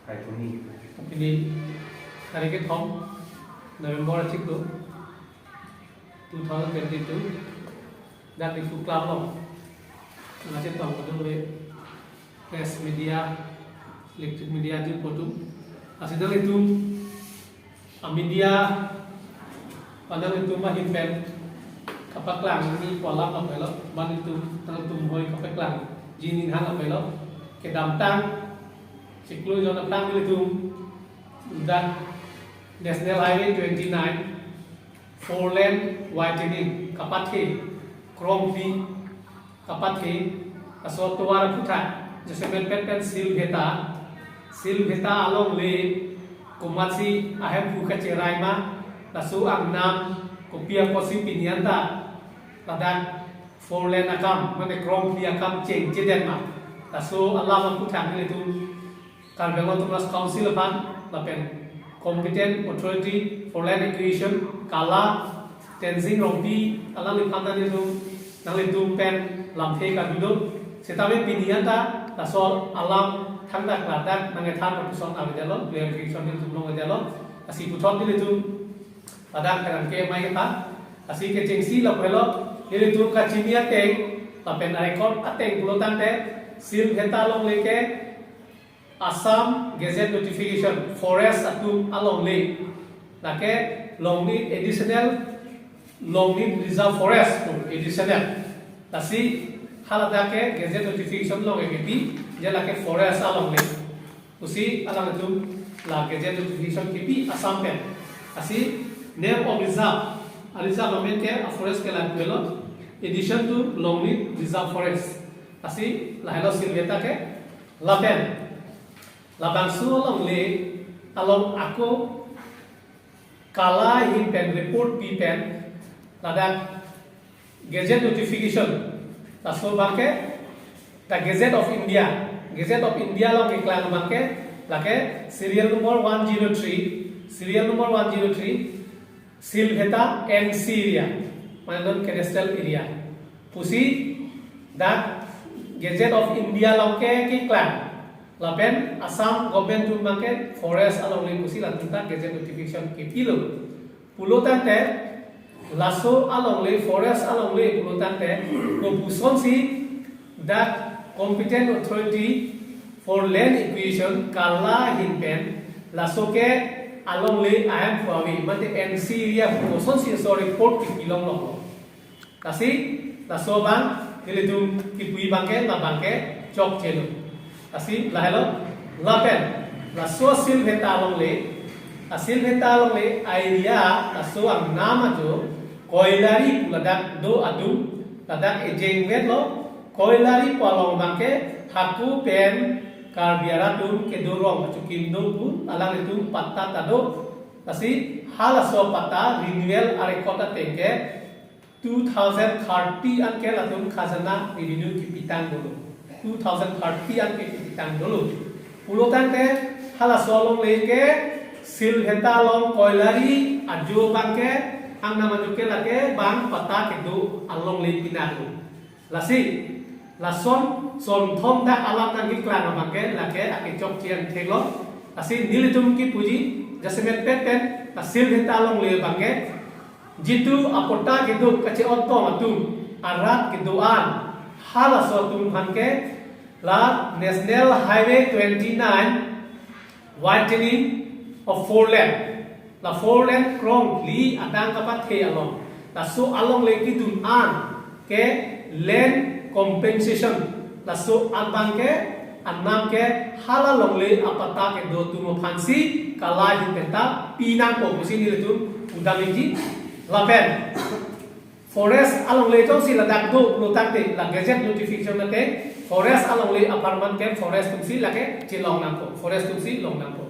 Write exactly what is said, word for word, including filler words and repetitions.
Pini tarik kethom November achiklo two thousand twenty-two, dak Diphu Club along nangchetong kedo press media, electronic media atum atum, lasi nanglitum a media pen nanglitum ahin pen kapaklang ni pu alam lapu helo, pen nanglitum, nanglitum hoi kapaklangji aning hang lapu helo. Kedamtang chiklo jon aphrang nanglitum dak National Highway twenty-nine four lane widening kapathe, krongphli kapathe, laso atovar aphuthak jasemet pet pen Silveta, Silveta alongle komatsi ahemphu kacherai ma, laso angnam kopi apotsi pini anta ladak four lane akam, mane krongphli akam chengchedet ma, laso alam aphuthak nanglitum Karbi Anglong Autonomous Council aphan lapen competent authority for land acquisition, Kala Tensing Rongpi alangliphan nanglitum, nanglitum pen lamthe kado do. Setame pini anta laso alam thangta klardak nangkethan lapuson avedetlo, clarification nelitum longvedetlo. Lasi puthot nelitum ladak kerang ke mai keta. Lasi kechengsi lapu helo, nelitum kachini ateng lapen a-record ateng pulo tangte Silveta alongle ke Assam Gazette Notification, Forest atum alongle, lake Longnit Additional, Longnit Reserve Forest pu additional. Lasi haladak ke Gazette Notification along kepi, je lake Forest alongle pusi alangtum la Gazette Notification kepi Assam pen. Lasi Name of Reserve, a-reserve amen ke a-forest ke lapu helo, addition to Longnit Reserve Forest. Lasi lahelo Silveta ke. Lapen labangso alongle along ako Kala ahin pen report pi pen ladak Gazette Notification, laso abangke The Gazette of India, Gazette of India along keklang abangke lake serial number one zero three, serial number one zero three, Silveta N C area, mane non cadastral area pusi dak Gazette of India along ke keklang. Lapen Assam government atum abangke Forest alongle pusi latum ta Gazette Notification kepilo. Pulo tangte laso alongle, Forest alongle pulo tangte kopusonsi dak competent authority for land acquisition Kala ahin pen laso ke alongle ahemphu ave, mate N C area pu kosonsi laso report kepilonglo. Lasi laso abang nelitum kipuji abangke labangke chokchelo. Lasi lahelo, lapen laso Silveta alongle, a-Silveta alongle area laso angnam ajo Koilari pu ladak do atum, ladak ejeng vetlo. Koilari pu along abangke hako pen Karbi arat atum kedo rong kachokim do pu alanglitum patta ta do. Lasi halaso patta renewal a-record ateng ke two thousand thirty an ke latum khajana revenue kepitang dolo. Two thousand thirty an ke kepitang dolo. Pulo tangte halaso alongle ke Silveta along Koilari ajo abangke angnam ajo ke lake bang patta kedo alongle pinang lo. Lasi lason sonthom dak alam nangkeklang abangke lake akechokche angthek lo. Lasi nelitum kipuji jasemet pet pen la Silveta alongle abangke jitu apatta kedo kache-otong atum, arat kedo-an, halaso atum aphan ke la National Highway twenty-nine widening of four lane, la four lane krongphli adang kapathe along, laso alongle kedun an ke land compensation, laso abangke anam ke hala alongle apatta kedo atum aphansi Kala ahin pen ta pinangpo pusi nelitum udamiji. Lapen Forest alongle jongsi ladak do pulo tangte, la Gazette Notification ateng Forest alongle apharman ke Forest atumsi lake chelong nangpo, Forest atumsi long nangpo.